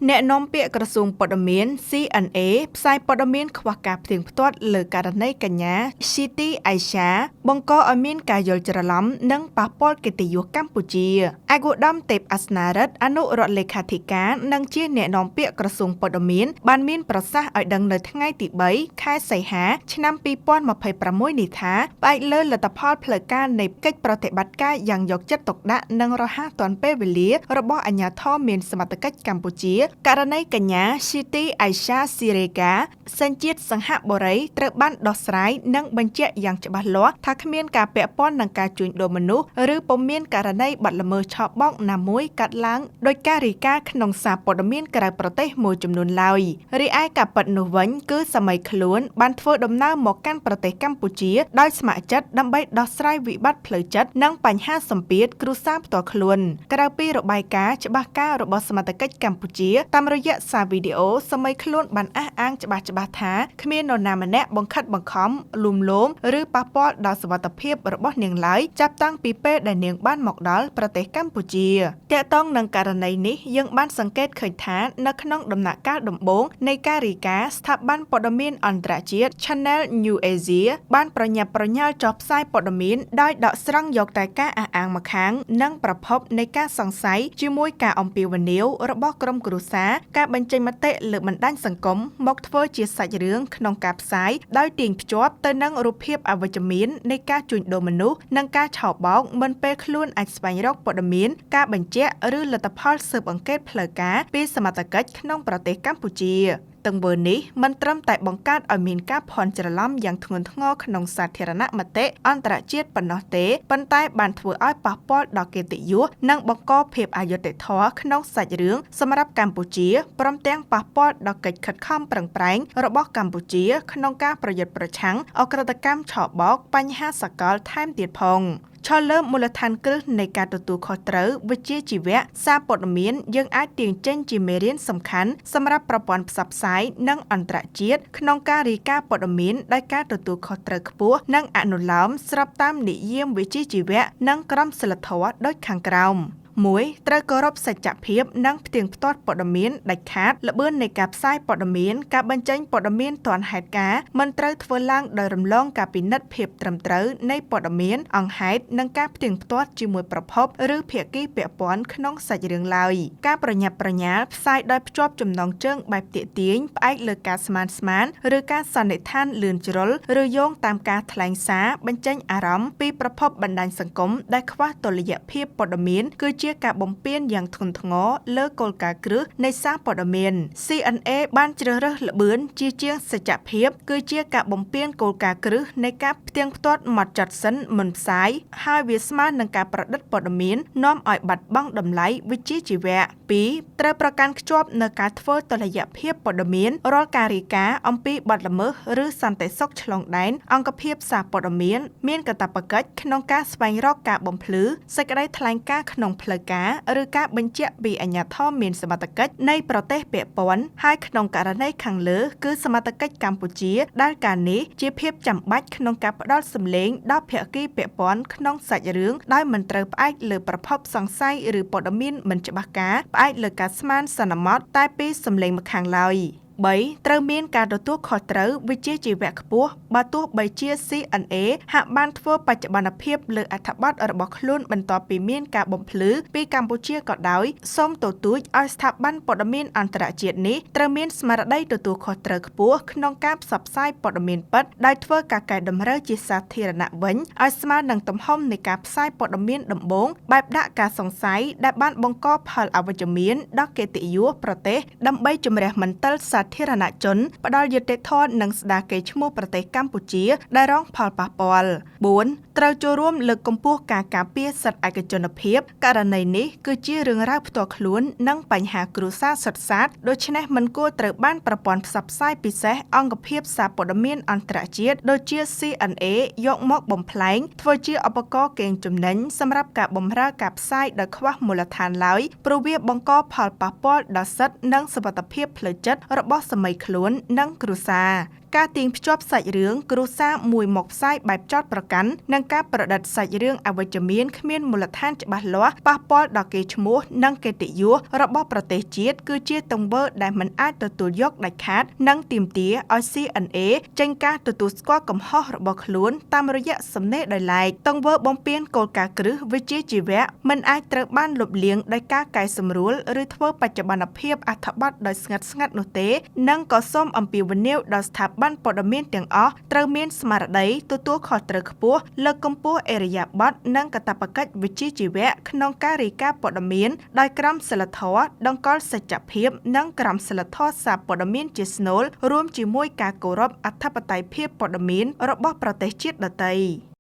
អ្នកនាំពាក្យក្រសួងព័ត៌មាន CNA ផ្សាយព័ត៌មានខ្វះការផ្ទៀងផ្ទាត់លើករណីកញ្ញាស៊ីទីអៃសាបង្កឲ្យមានការយល់ច្រឡំនិងប៉ះពាល់កិត្តិយសកម្ពុជាឯកឧត្តមទេពអាសនារិទ្ធអនុរដ្ឋលេខាធិការនិងជាអ្នកនាំពាក្យក្រសួងព័ត៌មានបានមានប្រសាសន៍ឲ្យដឹងនៅថ្ងៃទី3ខែសីហាឆ្នាំ2026នេះថាផ្អែកលើលទ្ធផលផ្លូវការនៃកិច្ចប្រតិបត្តិការយ៉ាងយកចិត្តទុកដាក់និងរហ័សទាន់ពេលវេលារបស់អាជ្ញាធរមានសមត្ថកិច្ចកម្ពុជាករណីកញ្ញាស៊ីទីអៃសាស៊ីរេកាសញ្ជាតិសង្ហបុរីត្រូវបានដោះស្រាយនិងបញ្ជាក់យ៉ាងច្បាស់លាស់ថាគ្មានការពាក់ព័ន្ធនឹងការជួញដូរមនុស្សឬពុំមានករណីបទល្មើសឆបោកណាមួយកាត់ឡើងដោយការរាយការណ៍ក្នុងសារព័ត៌មានក្រៅប្រទេសមួយចំនួនឡើយរីឯការពិតនោះវិញគឺសម័យខ្លួនបានធ្វើដំណើរមកកាន់ប្រទេសកម្ពុជាដោយស្ម័គ្រចិត្តដើម្បីដោះស្រាយវិបត្តិផ្លូវចិត្តនិងបញ្ហាសម្ពាធគ្រួសារផ្ទាល់ខ្លួនក្រៅពីរបាយការណ៍ច្បាស់ការរបស់សមត្ថកិច្ចកម្ពុជាតាមរយៈសារវីដេអូសម័យខ្លួនបានអះអាងច្បាស់ច្បាស់ថាគ្មាននរណាម្នាក់បង្ខិតបង្ខំលួងលោមឬប៉ះពាល់ដល់សុវត្ថិភាពរបស់នាងឡើយចាប់តាំងពីពេលដែលនាងបានមកដល់ប្រទេសកម្ពុជាទាក់ទងនឹងករណីនេះយើងបានសង្កេតឃើញថានៅក្នុងដំណាក់កាលដំបូងនៃការរាយការណ៍ស្ថាប័នព័ត៌មានអន្តរជាតិ Channel New Asia បានប្រញាប់ប្រញាល់ចុះផ្សាយព័ត៌មានដោយដកស្រង់យកតែការអះអាងម្ខាងនិងប្រភពនៃការសង្ស័យជាមួយការអំពាវនាវរបស់ក្រុមគ្រួសារការបញ្ចេញមតិលើបណ្ដាញសង្គមមកធ្វើជាសាច់រឿងក្នុងការផ្សាយដោយទាញភ្ជាប់ទៅនឹងរូបភាពអវិជ្ជមាននៃការជួញដូរមនុស្សនិងការឆបោកមិនពេលខ្លួនអាចស្វែងរកព័ត៌មានការបញ្ជាក់ឬលទ្ធផលស៊ើបអង្កេតផ្លូវការពីសមត្ថកិច្ចក្នុងប្រទេសកម្ពុជាទង្វើនេះមិនត្រឹមតែបង្កើតឲ្យមានការភ័ន្តច្រឡំយ៉ាងធ្ងន់ធ្ងរក្នុងសាធារណមតិអន្តរជាតិប៉ុណ្ណោះទេប៉ុន្តែបានធ្វើឲ្យប៉ះពាល់ដល់កិត្តិយសនិងបង្កភាពអយុត្តិធម៌ក្នុងសាច់រឿងសម្រាប់កម្ពុជាព្រមទាំងប៉ះពាល់ដល់កិច្ចខិតខំប្រឹងប្រែងរបស់កម្ពុជាក្នុងការប្រយុទ្ធប្រឆាំងឧក្រិដ្ឋកម្មឆបោកបញ្ហាសកលថែមទៀតផងឈរលើមូលដ្ឋានគ្រឹះនៃការទទួលខុសត្រូវវិជ្ជាជីវៈសារព័ត៌មានយើងអាចទាញចេញជាមេរៀនសំខាន់សម្រាប់ប្រព័ន្ធផ្សព្វផ្សាយនិងអន្តរជាតិក្នុងការរាយការណ៍ព័ត៌មានដោយការទទួលខុសត្រូវខ្ពស់និងអនុលោមស្របតាមនិយាមវិជ្ជាជីវៈនិងក្រមសីលធម៌ដូចខាងក្រោម1ត្រូវគោរពសច្ចភាពនិងផ្ទៀងផ្ទាត់ព័ត៌មានដាច់ខាតល្បឿននៃការផ្សាយព័ត៌មានការបញ្ចេញព័ត៌មានទាន់ហេតុការណ៍មិនត្រូវធ្វើឡើងដោយរំលងការពិនិត្យភាពត្រឹមត្រូវនៃព័ត៌មានអង្គហេតុនិងការផ្ទៀងផ្ទាត់ជាមួយប្រភពឬភាគីពាក់ព័ន្ធក្នុងសាច់រឿងឡើយការប្រញាប់ប្រញាល់ផ្សាយដោយភ្ជាប់ចំណងជើងបែបទាក់ទាញផ្អែកលើការស្មានឬការសន្និដ្ឋានលឿនជ្រុលឬយោងតាមការថ្លែងសារបញ្ចេញអារម្មណ៍ពីប្រភពបណ្ដាញសង្គមដែលខ្វះតុល្យភាពព័ត៌មានគឺជាការបំពានយ៉ាងធ្ងន់ធ្ងរលើគោលការណ៍គ្រឹះនៃសារព័ត៌មាន CNA បានជ្រើសរើសល្បឿនជាជាងសច្ចភាពគឺជាការបំពានគោលការណ៍គ្រឹះនៃការផ្ទៀងផ្ទាត់ម៉ត់ចត់សិនមុនផ្សាយហើយវាស្មើនឹងការប្រឌិតព័ត៌មាននាំឲ្យបាត់បង់តម្លៃវិជ្ជាជីវៈ2ត្រូវប្រកាន់ខ្ជាប់នៅការធ្វើតុល្យភាពព័ត៌មានរាល់ការរាយការណ៍អំពីបទល្មើសឬសន្តិសុខឆ្លងដែនអង្គភាពសារព័ត៌មានមានកាតព្វកិច្ចក្នុងការស្វែងរកការបំភ្លឺសេចក្តីថ្លែងការណ៍ក្នុងផ្លូវការឬការបញ្ជាក់ពីអាជ្ញាធរមានសមត្ថកិច្ចនៃប្រទេសពាក់ព័ន្ធហើយក្នុងករណីខាងលើគឺសមត្ថកិច្ចកម្ពុជាដែលការនេះជាភាពចាំបាច់ក្នុងការផ្ដល់សម្លេងដល់ភាគីពាក់ព័ន្ធក្នុងសាច់រឿងដោយមិនត្រូវផ្អែកលើប្រភពសង្ស័យឬព័ត៌មានមិនច្បាស់ការផ្អែកលើការស្មានសន្មតតែពីសម្លេងម្ខាងឡើយ3ត្រូវមានការទទួលខុសត្រូវវិជ្ជាជីវៈខ្ពស់បើទោះបីជា CNA ហាក់បានធ្វើបច្ចុប្បន្នភាពលើអត្ថបទរបស់ខ្លួនបន្ទាប់ពីមានការបំភ្លឺពីកម្ពុជាក៏ដោយសូមទទូចឲ្យស្ថាប័នព័ត៌មានអន្តរជាតិនេះត្រូវមានស្មារតីទទួលខុសត្រូវខ្ពស់ក្នុងការផ្សព្វផ្សាយព័ត៌មានពិតដោយធ្វើការកែតម្រូវជាសាធារណៈវិញឲ្យស្មើនឹងទំហំនៃការផ្សាយព័ត៌មានដំបូងបែបដាក់ការសង្ស័យដែលបានបង្កផលអវិជ្ជមានដល់កិត្តិយសប្រទេសដើម្បីជំរះមន្ទិលសាធារណជនផ្ដល់យុត្តិធម៌និងស្ដារកេរ្តិ៍ឈ្មោះប្រទេសកម្ពុជាដែលរងផលប៉ះពាល់4ត្រូវចូលរួមលើកកម្ពស់ការការពារសិទ្ធិឯកជនភាពករណីនេះគឺជារឿងរ៉ាវផ្ទាល់ខ្លួននិងបញ្ហាគ្រួសារសុទ្ធសាធដូច្នេះមិនគួរត្រូវបានប្រព័ន្ធផ្សព្វផ្សាយពិសេសអង្គភាពសារព័ត៌មានអន្តរជាតិដូចជា CNA យកមកបំផ្លែងធ្វើជាឧបករណ៍កេងចំណេញសម្រាប់ការបម្រើការផ្សាយដោយខ្វះមូលដ្ឋានឡើយព្រោះវាបង្កផលប៉ះពាល់ដល់សិទ្ធិនិងសុវត្ថិភាពផ្លូវចិត្តរបស់សាមីខ្លួននិងគ្រួសារ។ ការទាញភ្ជាប់សាច់រឿងគ្រួសារមួយមកផ្សាយបែបចោទប្រកាន់និងការប្រឌិតសាច់រឿងអវិជ្ជមានគ្មានមូលដ្ឋានច្បាស់លាស់ប៉ះពាល់ដល់កេរ្តិ៍ឈ្មោះនិងកិត្តិយសរបស់ប្រទេសជាតិគឺជាទង្វើដែលមិនអាចទទួលយកដាច់ខាតនិងទាមទារឲ្យ CNA ចេញការទទួលស្គាល់កំហុសរបស់ខ្លួនតាមរយៈសំណេរដោយឡែកទង្វើបំពានគោលការណ៍គ្រឹះវិជ្ជាជីវៈមិនអាចត្រូវបានលុបលាងដោយការកែសម្រួលឬធ្វើបច្ចុប្បន្នភាពអត្ថបទដោយស្ងាត់ៗនោះទេនិងក៏សូមអំពាវនាវដល់ស្ថាប័នព័ត៌មានទាំងអស់ត្រូវមានស្មារតីទទួលខុសត្រូវខ្ពស់លើកកម្ពស់ឥរិយាបថនិងកាតព្វកិច្ចវិជ្ជាជីវៈក្នុងការរាយការណ៍ព័ត៌មានដោយក្រមសីលធម៌ដង្កល់សច្ចភាពនិងក្រមសីលធម៌សារព័ត៌មានជាស្នូលរួមជាមួយការគោរពអធិបតេយ្យភាពព័ត៌មានរបស់ប្រទេសជាតិដទៃ។